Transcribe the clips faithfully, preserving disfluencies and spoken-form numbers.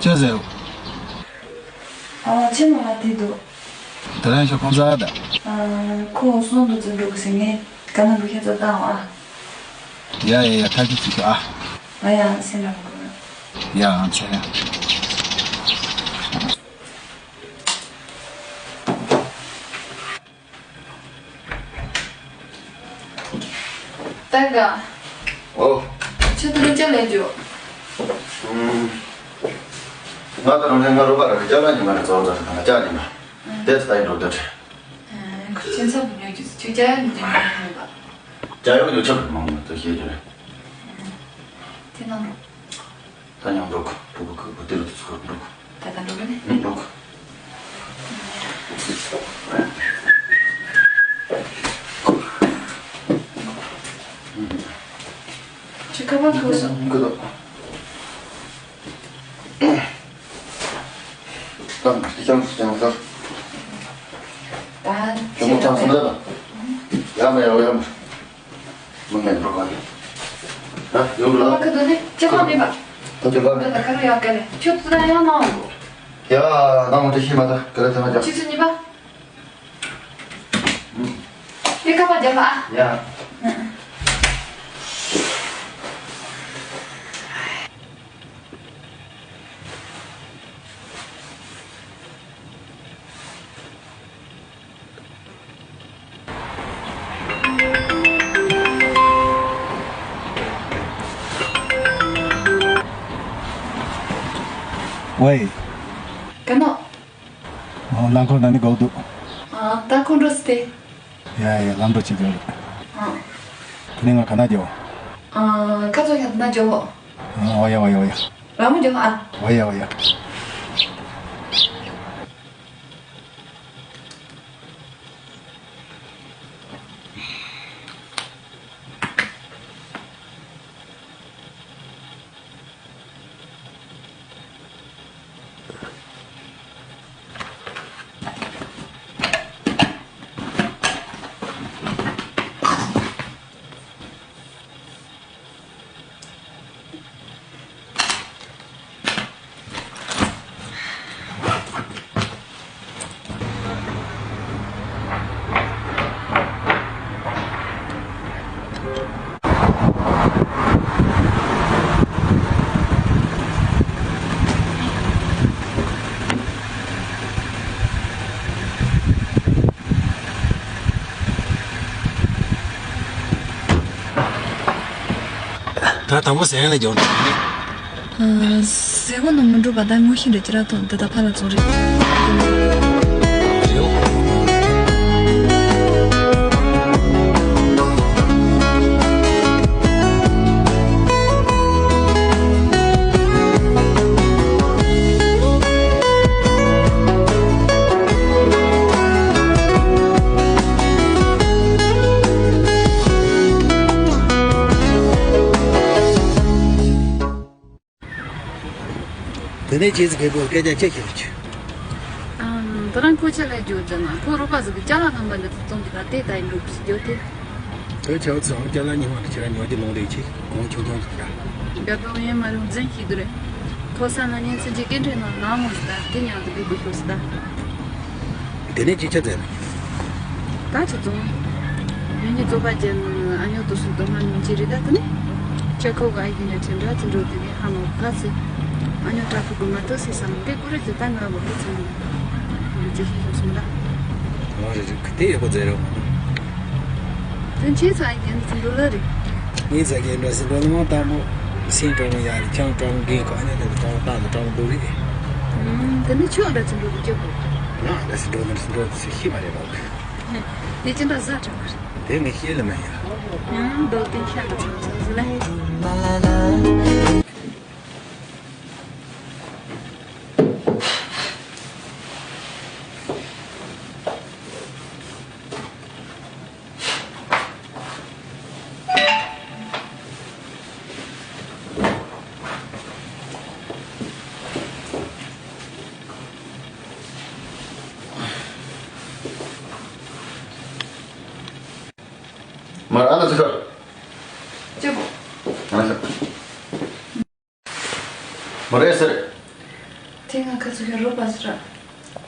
ཅི་ཟེར། ཨ་ཕྱི་ནང་ལ་དེ་འདུག་དེ་རིང་ཤོག་ཁོང་ཚ་ད། ཨ་ཁོ་སོང་འདུག་ཚེ་འགྲོ་གི་ཟེར། ངས་ག་ན་འགྲོ་ཁྱེད་ཚོ་བཏང་བ། ཡ་ཡ་ཡ། ཐག་གི་ཅིག་ཤོག་ཨ། ང་ཡང་སེམས་ལ་མི་དགོས། ཡ་ཨང་ཆེ་ཡ། ཏན་ག་ཨོ། ཁྱོད་ཚོ་ལོ་ཅག་ལས་འཇོག་ཨུམ། ང་དང་རང་ལྷན་ང་རོ་པ་ར་ཅག་ལ་ཉི་མ་རེ་ཚོགས་ཚོགས་དང་ཅག་ཉི་མ། དེ་ཚོ་ད་ཡིན་འགྲོ་དོན་ཆེ། ཁྱོད་ཚོ་ཉོ་རྒྱུ་ཁྱོད་ཅག་ཉོ་རྒྱུ་མ་ཡིན་པ། ཅག་ཡོད་ཉོ་ཆོག་མང་མང་དུ་ཤེས་རྒྱུ་རེད། དེ་ནང་། ད་མཉམ་འགྲོ་གི་འགྲོ་གི་འགྲོ་གི་དེ་རུ་དུ་ཚུར་འགྲོ་གི་ད་ལྟ་འགྲོ་གི་ནི། ཨུ་འགྲོ་གི་ཁྱོད་ཁ་པར་ཁུར་སོང་། ཁུར་དོ། ད་ཅང་ཅང་ཟེར། ད་ཁྱོད་མོ་ཅང་ཟེར་ལ། ཡ་མེ་ཡ་ཡ་མེ། མི་ངན་འགྲོ་ག་ནས། ད་ཡོང་ལ། ཁ་དོ་ནི་ཅི་གང་མེད་པ། ད་དེ་ག་ད་ནས། ད་ག་རུ་ཡག་ག་ནས་ཁྱོད་ཚོ་ད་ཡང་ནང་འགྲོ། ཡ་ནང་འདྲི་ཤེས་མ་ད་ག་རེ་ཐེ་མ་ཅག་ཆུ་ཚོད་གཉིས་པ། ཨུ། ཡ་ཁ་པར་རྒྱབ་ཨ། ཡ། ཨུ། ཝེ། ག་ནོ། ཨ། རླངས་འཁོར་ནང་ནས་སྒུག་འདུག་ཨ། ད་ཁོང་ཁྲོ་སྟེ། ཡ་ཡ། ལམ་འགྲོ་བྱེད་དགོས་རེད། ཨ། དེ་ནས་ང་ག་ན་རྒྱོ། ཨ། ཁ་ཚོ་ཡ་ན་རྒྱོ། ཨ། ཨོ་ཡ་ཨོ་ཡ་ཨོ་ཡ། རང་མོ་རྒྱོ་ཨ། ཨོ་ཡ་ཨོ་ཡ། ད་དང་པོ་ཟས་ཡང་ལ་འཇོག་འགྲོ་ནི། ཨ། ཟས་གོ་ནང་མི་འགྲོ་བ་ད་ངོ་ཤེས་འདྲ་ཅི་ར་ཐོང་དེ་ད་ཕ་ལ་ཚོང་རེད། རེད། དེ་ནས་རྗེས་སུ་ཕེབས་པའི་སྐད་ཆ་ཅི་ཞིག་བྱུང་། ཨམ། ད་རང་ཁོ་ཆ་ལ་འགྱོ་ཙང་ཁོ་རོགས་པ་ཟིག་གི་ཅ་ལག་རྣམ་པ་འདི་ཚོ་བཙོང་གི་ད་དེ་ད་ཡིན་འགྲོ་གི་འགྱོ་དེ། དེ་ཆའོ་ཚང་ཅ་ལག་ཉི་མ་ནས་ཁྱེད་རང་ཉོ་རྒྱུ་ལོང་རེད་ཆེ་གོང་ཆུང་ཆུང་ཟིག་ར། རྒྱ་དོ་ཡན་མ་རུང་འཛིན་ཤེས་དུ་རེད། ཁོ་ས་ན་ཉན་ཚན་གྱི་སྐད་འཕྲིན་ནང་ནང་མོ་ཟིག་ད་དེ་ཉག་ཟིག་གི་དགོས་ཤོག་ཟིག་ད། དེ་ནས་ཅི་ཆ་ཟེར། ད་ཆ་བཙོང་། ཡོན་གྱི་བཙོག་པ་ཅན་ཨ་ཉོ་དུ་སུ་དུ་མ་ཉུང་ཆེ་རེད་ད་དེ་ནས། ཁྱེད་ཁོ་ག་ཨི་ཡིན་ན་ཁྱེད་འདྲ་ཚི་འགྲོ་དེ་ནས་ཧ་མ་ག་ཚི། ཨ་ཉོ་དྲག་ཁུ་གུ་མ་ཏོ་སི་སམ་དེ་ཀུ་རེ་ཚི་ད་ང་བ་ཀུ་ཚི་ནི། ཡོད་ཚི་ཤི་ཤོ་སུམ་ད། ང་རེ་རེ་ཁུ་དེ་ཡོད་པ་ཟེར་རོ། དེ་ཁྱེད་ཚ་ཨི་ཡིན་ཚི་འགྲོ་ལ་རེད། ངས་ཟ་གི་འདྲ་སི་འགྲོ་ལ་མང་དང་པོ། སེམས་སྤྲང་མོ་ཡ་རེ་ཆང་སྤྲང་མོ་རྒན་ཁོ་ཨ་ཉོ་དེ་ཚི་སྤྲང་མོ་ཏང་དང་སྤྲང་མོ་འགྲོ་རེད། དེ་ནས་ཁྱོད་འདྲ་ཚི་འགྲོ་གི་སྐྱོ་གོ། ང་འདྲ་སི་འགྲོ་ནི་སི་འགྲོ་ཚི་ཤི་མ་རེད་ལོ། དེ་ཅི་འདྲ་ཟ་དྲག་གི་རེད། དེ་ངས་ཤེས་ལ་མ་ཡ། ཡང་རྡོ་དེ་ཤ་གི་ཚང་ཚང་ཟི་ལ། མར་ཨ་ན་ཚི་ཁར། ཅི་གོ། ཨ་ན་ཚི། མ་རེད་ཟེར། དེ་ང་ཁ་ཚུགས་ཁྱོད་རོགས་པ་ཟེར།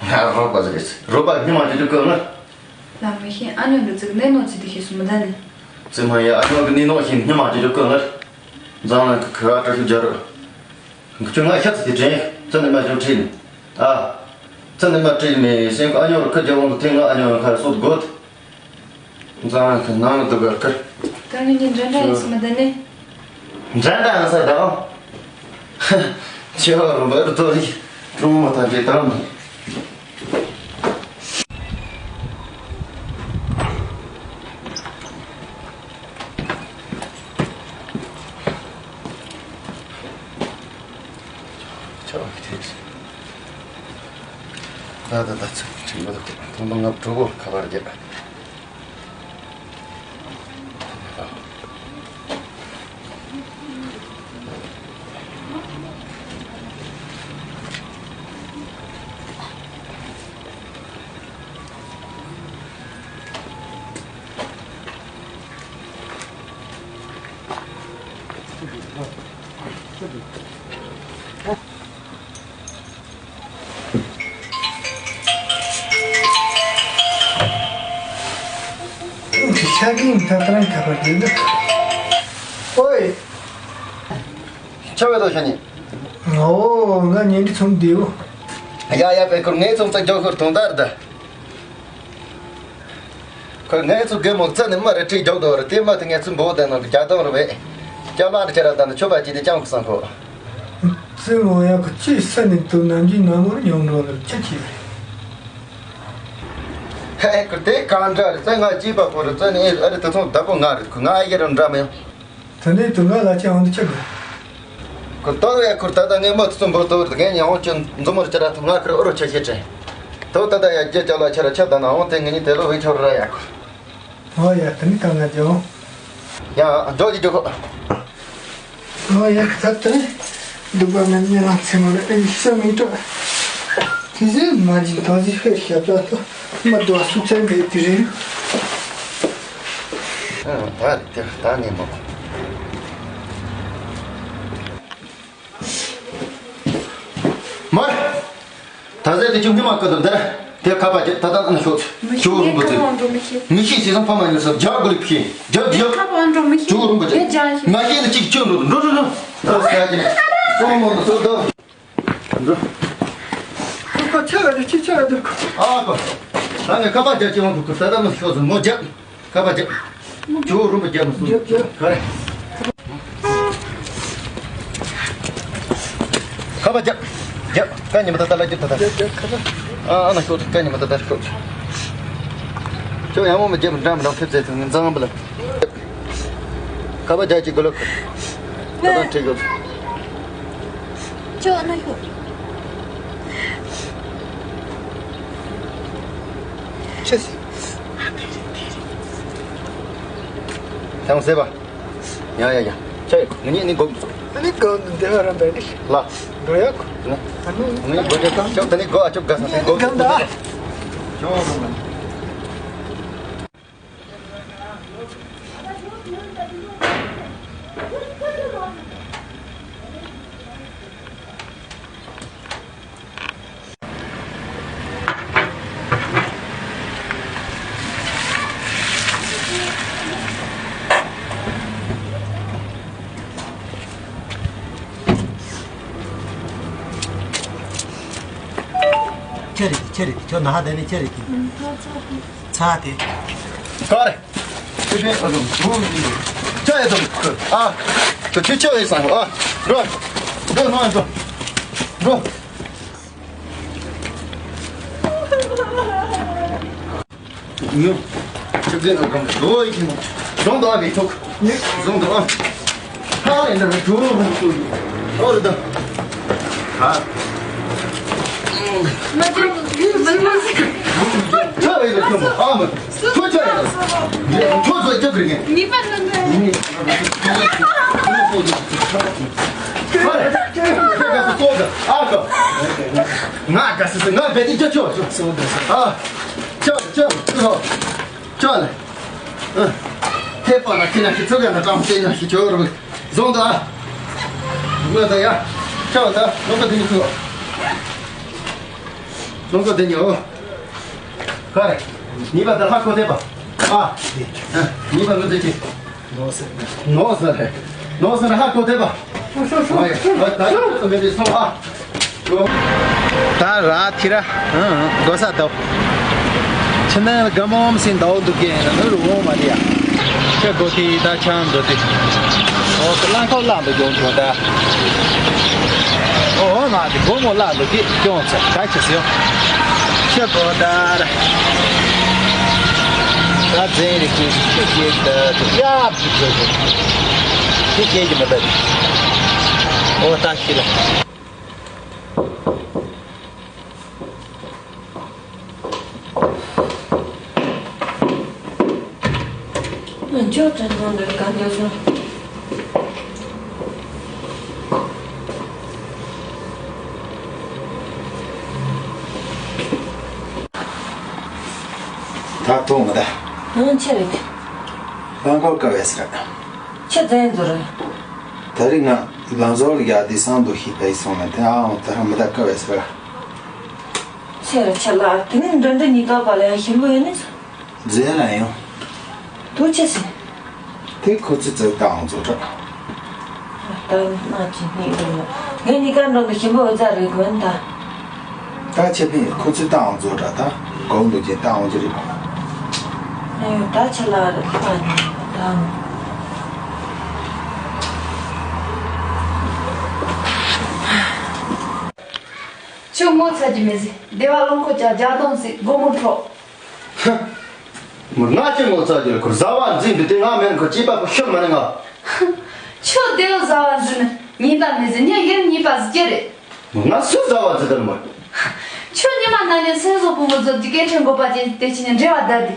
ང་རོགས་པ་ཟེར་རེད། རོགས་པ་སྙིང་མ་བཅོས་རྒྱུ་དཀོན་ལ། ལ་མི་ཤེས། ཨ་ཉོ་འདི་ཚིག་གནས་ནོ་ཚིག་དེ་ཤེས་སུ་མི་ད་ནི། ཙི་མ་ཡ། ཨ་ཉོ་གི་གནས་ནོ་ཤེས་སྙིང་མ་བཅོས་རྒྱུ་དཀོན་ལ། འཛམ་གླིང་གི་ཁ་བྲལ་ཤུགས་རྒྱ་རུ། ཁྱོད་ང་ཤ་ཚིག་དེ་དྲན། ཙི་ནི་མ་བཅོས་ཁྲིད་ནི། ཨ། ཙི་ནི་མ་ཁྲིད་ནི་སེམས་ཁ་ཨ་ཉོ་རུ་ཁ་རྒྱ་བོང་གི་ཐེངས་ང་ཨ་ཉོ་ཁ་སོད་དགོད། འཛམ་གླིང་གི་ནང་དུ་ག་ཁར། ད་ངས་ནི་འདྲ་འདྲ་ཡིན་སུ་མི་ད་ནི། འདྲ་འདྲ་ཡང་ས་དང་། ཁྱེད་རང་བར་དོ་རིག་ཀྲུང་མ་ཐམས་ཅད་དང་། ཆ་བ་ཁྱེད། ད་ད་ད་ཚིག་ཁྲིད་མི་འདུག་ཐོན་པ་ང་གྲོགས་པོ་ཁ་པར་རྒྱབ། ཤ་གིན་ད་ལྟ་རང་ཁ་པར་བརྒྱབ་འདུག་ཨོའི། ཆ་བའི་ལོ་ཤ་ཉེ། ཨོ། ང་ཉིན་གྱི་ཚོང་བསྡད་འོ། ཡ་ཡ། པའི་ཁུར་ངའི་ཚོང་རྩ་རྒྱག་ཁུར་དུང་དར་ད། ཁོས་ངའི་ཚོ་རྒན་མོ་རྩ་ནས་མ་རེད་ཁྲིད་རྒྱག་དོ་རེད། དེ་མ་དེ་ངའི་ཚོ་འབོ་དེ་ནང་གི་རྒྱ་དང་རུ་བས། སྐྱ་མ་རེ་ཁྱེར་ར་ད་ནི་ཆོ་པ་ཅི་དེ་ཅང་གི་སང་ཁོ། རྩེ་མོ་ཡག་གི་ཅི་ས་ནས་དུ་ནམ་རྒྱུན་ནམ་མོར་ཉོ་འགྲོ་ལ་ཅི་ཅི་རེད། ཧེ་ཁུར་དེ་གང་འདྲ་རེད། རྩ་ང་སྐྱིད་པ་ཁོ་རེད། རྩ་ནས་ཨེ་རེད། དེ་ཚོ་བདག་པོ་ང་རེད། ཁོ་ང་ཨེ་ར་འདྲ་མེད། དེ་ནས་དུ་ང་ལ་ཅི་འོང་དུ་ཆགས་དགོས། ཁོ་ཏོ་ཡ་ཁུར་ད་ལྟ་ངས་མ་ཐུ་ཚོམ་བོ་ཏོ་རེད། ངས་ཉ་འོང་ཅུན་འཛུམ་མོར་ཅི་ར་ཐུ་ང་ཁུར་ཨོ་རོ་ཆ་ཤེས་དྲན། ཏོ་ད་ལྟ་ཡ་རྒྱ་ཅ་ལ་ཆ་ར་ཆ་ད་ན་འོང་དེ་ངས་ནི་དེ་ལོ་བའི་ཆོར་ར་ཡ་ཁུར། ཨོ་ཡ། དེ་ནི་གང་ང་ཅི་འོང་། ཡ་འགྲོ་ཅི་འགྲོ་ཁོ། ཨོ་ཡ། ད་ལྟ་ནི་སྡུག་པ་མེད་ཉེ་ལ་ཚེ་མ་ལ་ཨེ་ཤ་མི་འགྲོ། དེ་ཟེར་མ་ཇི་ཏོ་ཟི་ཧེ་ཤ་པ་ཏོ་མ་དོ་སུ་ཚེ་མེད་དེ་རེད། ཨ་ད་དེ་ད་ངས་མ། མར། ད་ཟེར་དེ་ཆུང་ངི་མ་ཀ་དོ་འདར། དེ་ཁ་པ་ཅི་ད་ད་ཨ་ན་ཤོག་ཆུ་རུང་པོ་ཅི། མི་ཤེས་ཟེར་སོང་ཕ་མ་ཉོ་ས་རྒྱ་གུ་ལི་ཕི། རྒྱ་རྒྱ། ཆུ་རུང་པོ་ཅི། ང་ཤེས་ན་ཅིག་ཆུ་འགྲོ་འགྲོ་འགྲོ་འགྲོ། ད་ས་ཡ་ཅི་ན་སོང་མོ་ན་སོ་ད། འགྲོ། ཁོ་ཆ་ར་ཅི་ཆ་ར་འགྲོ། ཨ་ཁོ། ད་ངས་ཁ་པ་རྒྱ་ཅི་འོང་དུ་ཁུ་ད་ད་ཨ་ན་ཤོག་ཟེར་མོ་རྒྱ། ཁ་པ་རྒྱབ། ཇོ་རུམ་པ་རྒྱབ་མ་སོང་། རྒྱབ་རྒྱབ། ག་རེ། ཁ་པ་རྒྱབ། རྒྱབ། ཀ་ཉི་མ་ད་ལྟ་ལ་རྒྱབ་ད་ལྟ། རྒྱབ་རྒྱབ་ཁ་པ། ཨ་ཨ་ན་ཤོག་ཀ་ཉི་མ་ད་ལྟ་ཤོག་ཁྱོད་ཡང་མོ་མ་རྒྱབ་འགྲམ་འགྲམ་ཕེབས་ཚེ་ཚུན་འཛང་བ་ལ། ཁ་པ་རྒྱབ་ཅིག་གོ་ལོག་ད་ལྟ་ཁྲིད་དགོས། ཁྱོད་ཨ་ན་ཤོག་ཆེ་སི། ཐང་སེ་བ། ཡ་ཡ་ཡ། ཆེ། ངེད་གཉིས་ནི་སྒོ། ཨ་ནི་སྒོ་འདི་བ་ར་འདི་ལ། འགྲོ་ཡག་ཨ་ནི། ཨ་ནི་སྒོ་འདི་གང་ཆོག་ད་ནི་སྒོ་ཨ་ཆོག་ག་ས་སྒོ། གང་ད། ཆོག་རུང་། ཁྱེད་རེད་ཁྱེད་རེད། ཁྱོད་ན་ཧ་དེ་ནི་ཁྱེད་རེད་ཁྱེད། ཚ་དེ། ཚ་དེ། ཁ་རེ། ཁྱོད་ཡ་དང་ཨ། ཁྱོད་ཁྱོད་ཁྱོད་ཡ་སང་ཨ། འགྲོ། འགྲོ་ནང་འགྲོ། འགྲོ། ཉོ། ཆུ་རྒན་ཨ་གང་འགྲོ་ཡི་ཁྱིམ། རྫོང་དུ་ཨ་བའི་ཐོག་རྫོང་དུ་ཨ། ཧ་ལས་འདྲ་འགྲོ་རུ་འགྲོ་ཡི། ཨོ་རེད་ད། ཧ། མ་འགྲོ། མ་འགྲོ། ཆ་རེད་ལ་ཁྱོད་མ་ཨ་མ། ཁྱོད་ཆ་རེད་ལ། ཁྱོད་ཚོ་སྐྱབས་རེད་ངས། ངེས་པར་ལ་འགྲོ། ཧ་རེད། ཁྱོད་ག་སུ་ཚོགས་ག་ཨ་ག་ང་ག་སུ་སུ་ང་བེ་ཏི་ཅོ་ཅོ་ཅོ། ཨ། ཅོ་ཅོ་ཅོ། ཅོ་ལ། ཨ། ཐེ་པ་ན་ཁི་ན་ཁི་ཚོ་ག་ན་ཀྲམ་ཏེ་ན་ཁི་ཅོ་རུ། བཟུང་ད། ངོ་ད་ཡ། ཅོ་ད་ལོ་ཀ་དེ་ནི་ཁུ། ལོངས་སུ་སྡོད་ཉོ། ཁ་རེ། ཉིན་པ་དེ་ལྷ་ཁོ་ཐེ་པ། ཨ། ཉིན་པ་ལོ་ཚོད་ཅི། ནོ་ས་རེ། ནོ་ས་རེ་ཧ་ཁོ་ཐེ་པ། ཤོ་ཤོ་ཤོ། ད་ད་ད་མེད་པའི་སོང་ཨ། ད་ར་ཐི་ར། ཨང་། གོ་ས་ད། ཕྱི་ནང་ལ་དགའ་མོམ་སིན་ཟླ་བོ་འདུག་གེ་ན་ནུ་རུ་འོང་མ་རེད་ཡ། ཁྱེད་གོ་ཐི་ད་ཆང་འདོད་དེ། ཨོ་ཁ་ལང་ཁོ་ལང་དུ་གྱོང་གྱོང་ད། ཨོ་ཨོ་མ་དེ་སྒོ་མོ་ལང་དུ་གི་གྱོང་ཚ་ད་ཆ་སེའོ། ཁྱེད་གོ་ད་ར། ད་ཛེ་རི་ཀི་ཁྱེད་ཀྱི་ད་དུ་ཡ་བུ་ཚོ་དུ། ཁྱེད་ཀྱི་མ་ད་དུ། ཨོ་ད་ཤི་ལ། ང་ཅོག་ཙེ་ནང་འདིར་ག་འདོད་སོང་། ད་ཐོག་མ་ད། ཨང་ཆེ་རེད། ལམ་ཁ་དཀའ་བས་ཟེར། ཆེ་ཙན་ཟོ་རེད། ད་རིང་ང་ལམ་བཟོ་ལ་ཡག་དེ་སང་དུ་ཤི་ད་ཡི་སོང་ན་དེ་ཨང་ད་རང་མི་ད་དཀའ་བས་ཟེར། ཆེ་རེད་ཆེ་ལ་དེ་ནི་འདྲ་འདྲ་ཉིས་ཏོག་པ་ལ་ཡང་ཞིམ་པོ་ཡོད་ནི། རྫས་ལ་ཡང་། དུ་ཆེ་སི། དེ་ཁོ་ཚོས་བཙག་བཏང་བཙོག་དྲག་ད་ནག་ཅིག་སྙིང་རུས་ལ། ངས་གཉིས་ཀ་འགྲོ་འདུག་ཞིམ་པོ་འོ་ཙག་རེད་དགོན་ད། ད་ཆེ་ཕིན་ཁོ་ཚོས་བཏང་བཙོག་དྲག་ད་གོང་དུ་ཅན་བཏང་བ་ཅི་རེད་པ། ཨེ་ཡོད་ད་ཆེ་ལ་རེད་ལྷག་ནས་ད། ཁྱོད་ངོ་ཚ་གི་མི་ཟིག་སྡེ་བ་རླངས་འཁོར་ཅག་རྒྱག་དང་ཟིག་སྒོར་མོ་འཕྲོག་ཧ། མོ་ང་ཅི་ངོ་ཚ་རྒྱུ་ཁུར་བཟའ་བ་འཛིན་འདི་དེ་ང་མེད་ཁོ་སྐྱེས་པ་ཁོ་ཤོར་མ་ནི་ང་། ཁྱོད་དེ་ལ་བཟའ་བ་འཛིན་ནི་ཉིན་པ་མི་ཟིན་ཉིན་ཡིན་ཉིན་པ་ཟིག་ཀྱེ་རེད། མོ་ང་སུ་བཟའ་བ་འཛིན་དམ་མོ། ཁྱོད་ཉི་མ་ན་ནས་སེམས་བཟོ་ཕུང་པོ་བཟོ་རྒྱུ་སྐད་ཕྲེང་འགོ་པ་ཅན་དེ་ཕྱི་ནས་འབྲེལ་བ་བརྡར་དེ།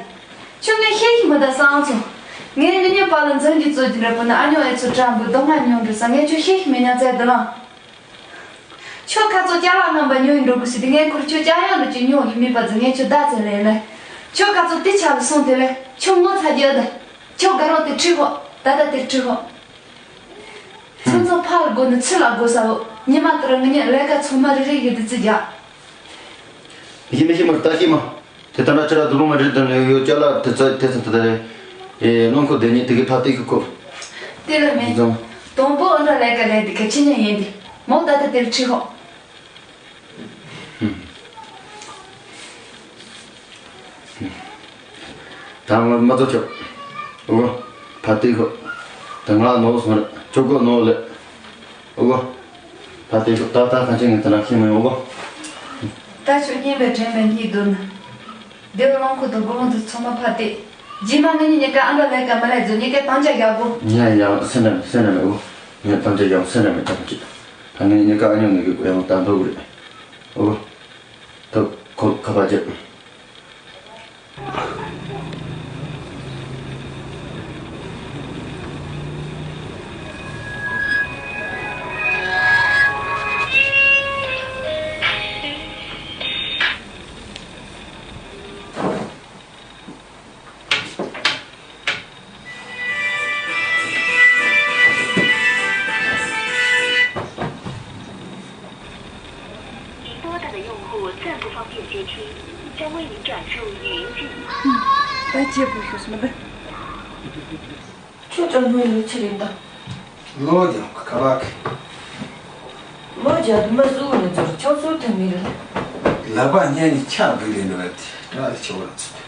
ཁྱོད་ངས་ཤེས་ཤི་མི་ད་སང་ཚོ། ངས་ངི་ཉིན་པ་ལ་འཛིན་རྒྱུ་རྩོད་ཀྱི་འདྲ་པོ་ན་ཨ་ཉོ་ཨེ་ཚོ་དྲན་པོ་རྡོ་ང་ཉོ་འགྲོ་ས་ངས་ཁྱོད་ཤེས་ཤི་མི་ཉག་ཚད་དེ་ལང་། ཁྱོད་ཁ་ཚོ་ཅ་ལག་རྣམ་པ་ཉོ་ཡི་འགྲོ་དགོས་ཟེར་དུས་ངས་ཁུར་ཁྱོད་ཅ་ཡང་འགྲོ་ཅིག་ཉོ་ཡི་མེད་པ་ཟེར་ངས་ཁྱོད་བདག་ཚེ་ལས་ལས། ཁྱོད་ཁ་ཚོ་དེ་ཆ་ལ་སོང་དེ་ལས་ཁྱོད་ངོ་ཚ་རྒྱུ་ད། ཁྱོད་དགའ་རོགས་དེ་ཁྲིད་ཧོ། ད་ལྟ་དེར་ཁྲིད་ཧོ། ཚོང་ཚོང་ཕར་དགོས་ནི་ཚུར་ལ་དགོས་ས་འོ། ཉི་མ་དེར་ངི་ཉིན་ལས་ཀ་ཚང་མ་རེ་རེ་ཡི་དུ་རྩི་རྒྱག་ཡིན་མི་ཤེས་མ་ལྟ་ཤེས་མ། དེ་ལྟ་ན་ཁྱེད་ར་དུ་ལོ་མ་རེད་དང་ཡོད་ཅ་ལག་དེ་ཚ་དེ་ཚ་དེ་ལྟ་རེད། ཨེ་རླངས་འཁོར་དེ་ཉིད་དེ་གི་ཕ་སྟེགས་ཀྱི་སྐོར། དེ་ལ་མེད། བཟང་། དང་པོ་ཨ་འདྲ་ལས་ཀ་ལས་འདི་ག་ཕྱི་ཉིན་ཡིན་དེ། མོ་ད་ལྟ་དེར་ཁྲིད་ཧོ། ད་ང་མ་གཏོགས་ཆོག་ཨོ། ཕ་སྟེགས་ཁོ། ད་ང་ནོར་སོང་རེད་ཁྱོད་གོ་ནོར་ལེ། ཨོ། ད་དེ་ད་ད་གང་ཅི་ངས་ད་ལ་ཤེས་མི་ཡོང་གོ། ད་ཁྱོད་སྙན་པའི་དྲན་པའི་སྙིགས་སྡོད་ན། སྡེ་བ་རླངས་འཁོར་དང་སྒོར་མོ་དེ་ཚང་མ་ཕར་བལྟས། རྗེས་མ་ངེད་གཉིས་གཉིས་ཀ་ཨ་འདྲ་ལས་ཀ་མ་ལས་རྫོགས་གཉིས་ཀས་དམ་བཅའ་བཞག་གོ། ཉན་ཡང་སེམས་ནས་སེམས་ནས་མེད་གོ། ངས་དམ་བཅའ་བཞག་སེམས་ནས་མེད་ཐམས་ཅད། ད་ངེད་གཉིས་ཀ་ཨ་ཉོ་ནས་གི་ཡང་ད་འགྲོ་གི་རེད། ཨོ། ད་ཁོ་ཁ་པར་བརྒྱབ། 拨打的用户暂不方便接听，将为您转入语音系统。 ད་ཅེས་པོ་ཞུས་སོང་ད། ཁྱོད་ཀྱང་སྔོན་ལོ་ཆེ་རེད་ད། ལོ་རྒྱང་ཁ་བ་ཁ། ལོ་རྒྱ་དུ་མ་སུ་ནས་ཚོར་ཆང་སུ་ཐོན་མི་རེད། ལག་པ་སྙན་ནི་ཆག་བུད་རེད་འདུག་རེད་དྲག་ཆེ་བ་ལ་ཚུད།